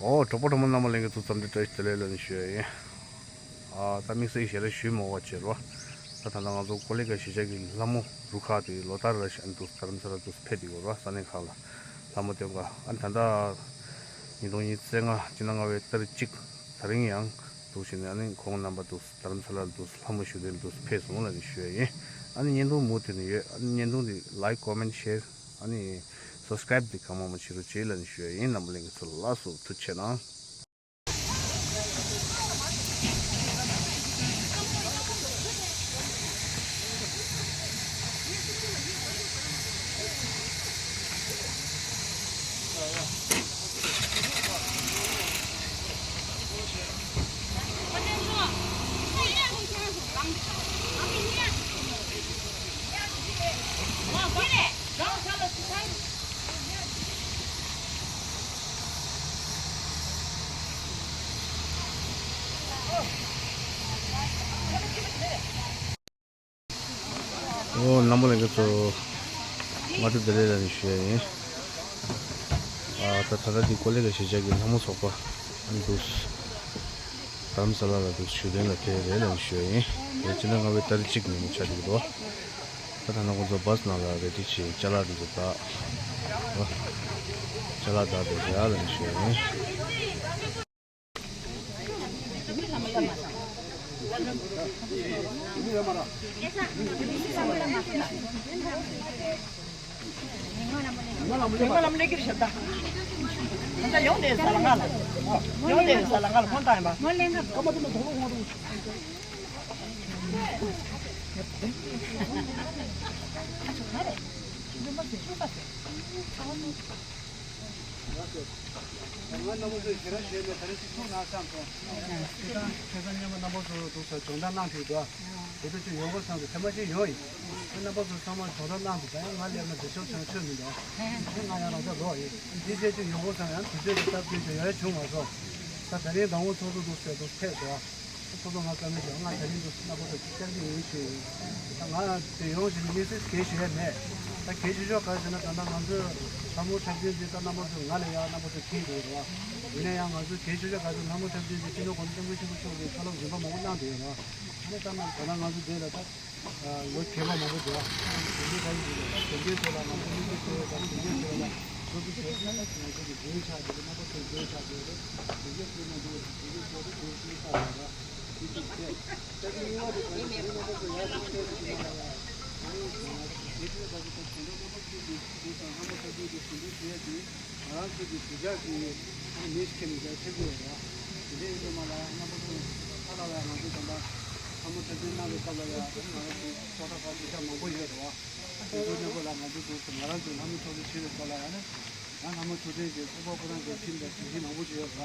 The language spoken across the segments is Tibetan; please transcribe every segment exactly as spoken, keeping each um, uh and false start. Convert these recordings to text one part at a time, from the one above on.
ཨོ། གྲོགས་པོ་གྲོགས་མོ་རྣམ་པ་ལྷན་རྒྱས་ཚོ་འཚམས་འདྲི་བཀྲ་ཤིས་བདེ་ལེགས་ལབ་ནས་ཞུ་ཡ་ཡིན། ཨ། ད་དམིགས་བསལ་ཞལ་ལག་ཞུས་མ་དགོས་པ་བྱས་རོ། ད་ད་ལྟ་ང་ཚོ་ཀོ་ལི་གྷལ་གཞིས་ཆགས་ཀྱི་ལྷ་མོ་རུ་ཁག་དེ་ལོ་ལྟར་རེ་བཞིན་དུ་རྡ་རམ་ས་ལ་དུ་ཕེབས་བསྡད་ཡོད་རོ། ས་གནས་ཁག་ལ་ལྷ་མོ་སྟོན་ག། ཨ་ནི་ད་ལྟ་ཉིས་སྟོང་ཉི་ཤུ་རྩ་ལྔ་སྤྱི་ཟླ་ལྔ་པའི་ཏ་རིག་གཅིག་དེ་རིང་ཡང་འདུག་བྱས་ནས། ཨ་ནི་ཁོང་རྣམ་པ་དུ་རྡ་རམ་ས་ལ་དུ་ལྷ་མོ་ཞུ་གཏན་དུ་ཕེབས་སོང་ལབ་ནས་ཞུ་ཡ་ཡིན། ཨ་ནི་བརྙན་ཐུང་མུ་མཐུད་ནས་ཡོད། ཨ་ནི་བརྙན་ཐུང་དེ་ལའིཀ་ཀོ་མེན་ཤེར། ཨ་ནི་སབ་སི་ཀ་རའིབ་དེ་གང་མང་མང་བྱེད་རོགས་བྱེད་ལབ་ནས་ཞུ་ཡ་ཡིན། རྣམ་པ་ལྷན་རྒྱས་ཚོ་ལ་ལགས་སོ། ཐུགས་རྗེ་གནང་། ཨོ། རྣམ་པ་ལྷན་རྒྱས་ཚོ། སྔ་དྲོ་བདེ་ལེགས་ལབ་ནས་ཞུ་ཡ་ཡིན། ཨ། ད་ད་ལྟ་འདི་ཀོ་ལི་གྷལ་གཞིས་ཆགས་ཀྱི་ལྷ་མོ་ཚོགས་པ་ཨ་ནི་འདུག་རྡ་རམ་ས་ལ་ལ་འདུག་ཞུ་གཏན་ལ་ཕེབས་རེད་ལབ་ནས་ཞུ་ཡ་ཡིན། དེ་སྤྱི་ཟླ་ལྔ་པའི་ཏ་རིག་གཅིག་ཉིན་མོ་ཆགས་ཀྱི་འདུག་ད་ད་ལྟ་ཁོང་ཚོ་བཱས་ནང་ལ་རེ་ཌི་བྱས། ཅ་ལག་འདི་ཚོ་བཏགས། ཨོ། ཅ་ལག་བཏགས་བསྡད་རེད་ལབ་ནས་ཞུ་ཡ་ཡིན། ཉི་མ་ལམ་ལས་ཀྱི་ཞབས་ད། ད་ཡོང་དེ་ས་ལ་ང་ལ། ཡོང་དེ་ས་ལ་ང་ལ་ཁོང་བཏང་ཡིན་པ། ང་རྣམ་པ་ཚོས་ཞེ་དྲག་ཞུས་མེད། ད་རེས་ཅིག་ཐུག་ན་བསམ་སོང་། ཁྱེད་རང་ཁྱེད་རང་མཉམ་པ་རྣམ་པ་ཚོ་འདུག་ས་སྦྱོང་བརྡར་གནང་ཐུབ་འདུག་དེ་ཚོ་ཅིག་ཡོང་དགོས་བསམ་སོང་། ཐེངས་མ་གཅིག་ཡོང་ཡིན། ཨ། རྣམ་པ་ཚོ་ཚང་མ་སྦྱོང་བརྡར་གནང་འདུག་ད་ཡང་ང་སླེབས་ན་འདི་ཕྱོགས་ཆང་མཆོད་མི་འདུག་ཨ། ང་ཡང་རང་ཅག་ལོག་ཡིན། འདི་རྗེས་ཅིག་ཡོང་དགོས་བསམ་ཡང་དུས་ཚོད་ཀྱི་སྟབས་བདེ་ཅིག་ཡོང་ཡ་བྱུང་མ་སོང་། ད་ད་རིང་དང་པོ་ཚོགས་འདུ་འདུག་ཟེར་འདུག་ཕེབས་སོང་། ཚོགས་གཙོ་ང་བཀའ་མོལ་ཞུ། ང་དེ་རིང་དུ་རྣམ་པ་ཚོ་བཅར་གྱི་ཡིན་ཞུས་ཡིན། ད་ང་དེ་ཡོང་བཞིན་དམིགས་བསལ་གལ་ཞུ་ཡ་མེད། ད་གལ་ཆེ་ཤོས་ག་རེ་ཟེར་ན། ད་ལྟ་ང་ཚོའི་ལྷ་མོ་འཁྲབ་སྟོན་འདི་ད་རྣམ་པ་ཚོ་ང་ལ་ཡ་རྣམ་པ་ཚོ་མཁྱེན་འདུག་རེད་བ། ཡིན་ན་ཡང་ང་ཚོའི་གལ་ཆེ་ཤོས་ག་རེ་ཟེར་ན། ལྷ་མོ་འཁྲབ་སྟོན་འདི་སྤྱི་ནོར་༸གོང་ས་༸སྐྱབས་མགོན་ཆེན་པོ་མཆོག་གིས་ཚ་ལམ་རིམ་པ་མང་པོ་གནང་བསྡད་ཡོད་རེད་བ། ཨ་ནི་ད་ང་ད་ལྟ་ང་ཚོ་འདི་ལ་ད་ལོ་རྒན་པ་མང་པོ་འདུག་བ། དེ་འདྲའི་ག་རེ་ཟེར་ན། དེ་འདྲའི་ཐོག་ལ་ང་ཚོ་མི་ཚེ་སྐྱེལ་བ་དང་། དེ་འདྲའི་ཐོག་ལ་ང་ཚོ་གི་འགན་ཆགས་བསྡད་རེད། རྣམ་པ་ཚོའི་འགན་ཆགས་བསྡད་རེད། དེ་འདྲའི་ཐོག་ལ་ང་ཚོ་གི་འགན་ཆགས་བསྡད་རེད། དེ་འདྲའི་ཐོག་ལ་འགན་ཆགས་བསྡད་རེད། ང་རང་ཚོ་གི་གཞིས་ཆགས་ཀྱི་ཨ་ནི་མི་ཞིག་ཁྱེར་ནས་ཡར་ཕེབས་ཀྱི་ཡོད་རེད། དེ་འདྲ་ཡིན་དུས་མ་ལ་རྣམ་པ་ཚོ་ཁ་ལ་ཡང་ང་ཚོ་ད་ལྟ་ལྷ་མོ་འཁྲབ་སྟོན་གནང་བའི་སྐབས་ལ་ཡང་ཨ་ནི་ང་རང་ཚོ་ཚོགས་ཁག་ཁག་གཞིས་ཆགས་མང་པོ་ཡོད་རེད་བ། དེ་ཚོ་མཉམ་པོ་ལ་ང་ཚོ་འདུག་སེ་ང་རང་ཚོའི་ལྷ་མོ་འཁྲབ་སྟོན་བྱེད་པའི་སྐབས་ལ་ཡང་ཨ་ནི་ང་ལྷ་མོ་འཁྲབ་སྟོན་གྱི་སྐུ་པར་ཁོ་རང་ཚོའི་ཁྲིམས་དང་སྒྲིག་གཞི་མང་པོ་ཞིག་ཡོད་རེད་བ།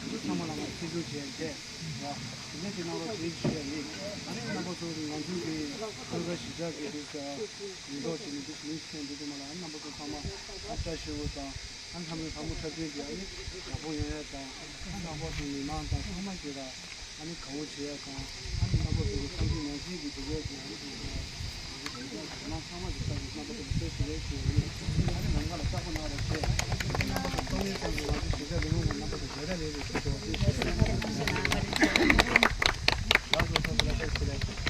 དེ་ཚོ་ཚང་མ་ལ་ང་ཚོ་མཐུན་སྦྱོར་བྱས་བྱས་རེད་བ། དེ་འདྲ་ཞིག་གནང་རོགས་བྱེད་ཞུ་ཡ་ཡིན། ཨ་ནི་རྣམ་པ་ཚོ་ང་ཚོའི་གི་ཁོང་ཚོ་གཞིས་ཆགས་ཀྱི་འདུག་སེ་ཡིན་མདོག་བྱས་ནས་འདུག་སེ་མི་ཞིག་ཁྱེར་འདུག་དུས་མ་ལ་ཨ་ནི་རྣམ་པ་ཚོ་ཚང་མ་ཨ་བཀྲ་ཤིས་པོ་དང་། ཨ་ནི་ལྷ་མོའི་ལྷ་མོ་འཁྲབ་སྟོན་དེ་ཨ་ནི་ཡག་པོ་ཡོང་ཡ་དང་། ཨ་ནི་རྣམ་པ་ཚོ་མི་མང་དང་ཚང་མ་ཞིག་ལ་ཨ་ནི་དགའ་བོ་བྱེད་ཡ་དང་། ཨ་ནི་རྣམ་པ་ཚོ་གི་བསམ་གྱིས་མ་ཚིམ་གྱི་འདུག་ཡ་དེ་ཨ་ནི་དེ་ཚོ་ལ་ང་ཚོ་མི་མང་ཚང་མ་གི་ས་གི་རྣམ་པ་ཚོ་ལ་བཀྲ་ཤིས་བདེ་ལེགས་ཞུ་ཡ་ཡིན། ཨ་ནི་ལམ་ཁ་ལ་བཀྲ་ཤིས་གནང་རོགས་བྱེད། ཨ་ནི་རྣམ་པ་ཚོ་སྟོང་ཉིད་ཙམ་གྱི་ང་ཚོ་གཞིས་ཆགས་ལས་ཁུངས་ཀྱི་རྣམ་པ་ཚོ་བརྗོད་བྱ་ལས་རེད་ཞུ་ཞུ་བ་དེ་ཞུ་ཡ་ཡིན། ལགས་སོ། སོ་སོ་ལ་བཀྲ་ཤིས་བདེ་ལེགས་ཞུ། བཀྲ་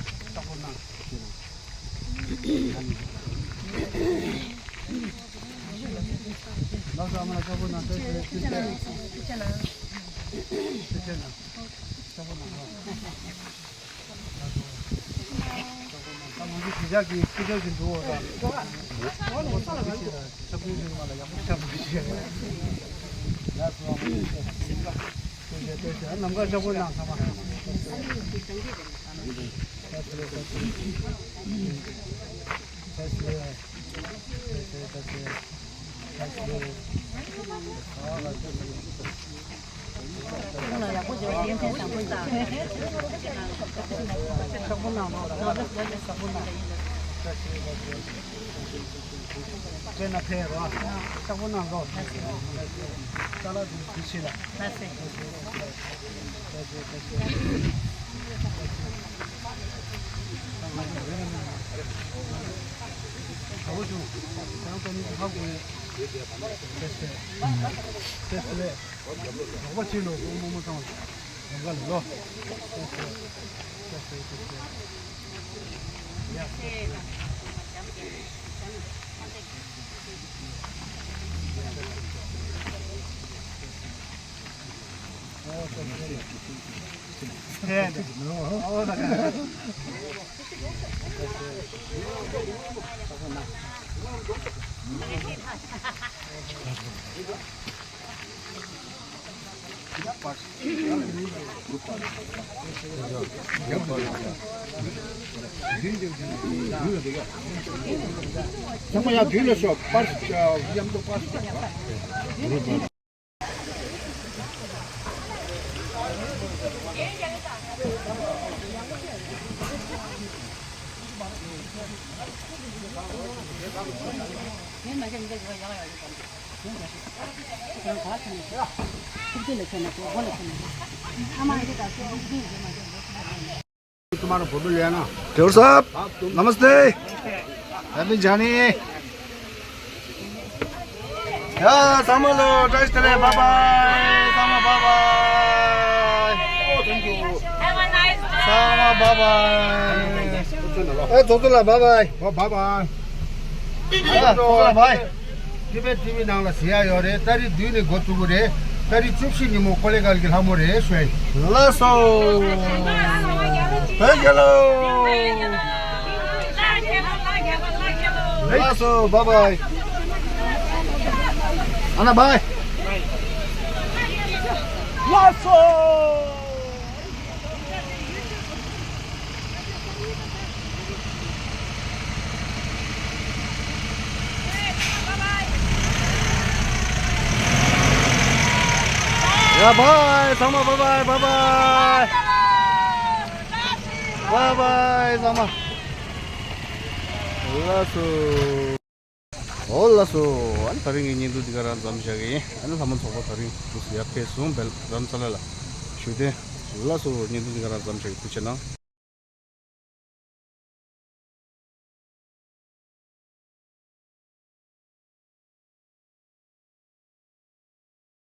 ཤིས་གནང་ཞུ་ན། ལགས་སོ། ཨ་མ་ལགས་བཀྲ་ཤིས་གནང་། བཀྲ་ཤིས་བདེ་ལེགས་ཞུ། བཀྲ་ཤིས་བདེ་ལེགས་ཞུ། བཀྲ་ཤིས་གནང་། བཀྲ་ཤིས་གནང་། ད་ང་ཚོ་གཞིས་ཆགས་ཀྱི་སྐུ་ཞབས་ཞིག་འདུག་འོ་ད། འོ་ད་ཁོ་ཚོ་ལ་སྐུ་ཞབས་ཞིག་འདུག་འོ་ད། ཡག་པོ་ཞིག་ཆགས་པ་ཞིག་ཡོད་རེད། ལགས་སོ། ཨ་མ་ལགས་བཀྲ་ཤིས་བདེ་ལེགས་ཞུ། ནམ་མཁའ་བཀྲ་ཤིས་གནང་། ཚང་མ་བཀྲ་ཤིས་བདེ་ལེགས་ཞུ། བཀྲ་ཤིས་བདེ་ལེགས་ཞུ། བཀྲ་ཤིས་བདེ་ལེགས་ཞུ། ཚང་མ་ཡར་མདུན་ལ་ཤོག་པར་མཉམ་དུ་པར། तुम्हारा फोटो ले आना। ड्राइवर साहब, आप तुम नमस्ते। Happy journey। या, सामलो, टेस्ट ले, bye bye। Sama, bye bye। Oh, thank you। Have a nice day। Sama, bye bye। ए, जोजोला, bye bye। Oh, bye bye। ए, जोजोला, bye। ཊི་བེཊ་ཊི་བི་ནང་ལ་གཟིགས་ཡག་ཡོད་རེད། ཏ་རིག་བདུན་ནས་འགོ་བཙུགས་ཀྱི་རེད། ཏ་རིག་བཅུ་བཞི་ཉིན་མོ་ཀོ་ལེ་གལ་གྱི་ལྷ་མོ་རེད་ཞུ་ཡ་ཡིན། ལགས་སོ། བོད་རྒྱལ་ལོ། ལགས་སོ། bye bye། ཨ་ན་bye། ལགས་སོ། ཡ་bye། ཚང་མ་bye bye, bye bye, bye bye ཚང་མ། ལགས་སོ། འོ་ལགས་སོ། ཨ་ནི་དེ་རིང་གི་བརྙན་ཐུང་འདི་ག་རང་མཚམས་བཞག་གི་ཡིན། ཨ་ནི་ལྷ་མོ་ཚོགས་པ་དེ་རིང་འདུག་སེ་ཡར་ཕེབས་སོང་། བལ་རམ་ས་ལ་ལ་བཞུགས་གདན། ལགས་སོ། བརྙན་ཐུང་འདི་ག་རང་མཚམས་བཞག་གི། ཐུགས་རྗེ་གནང་།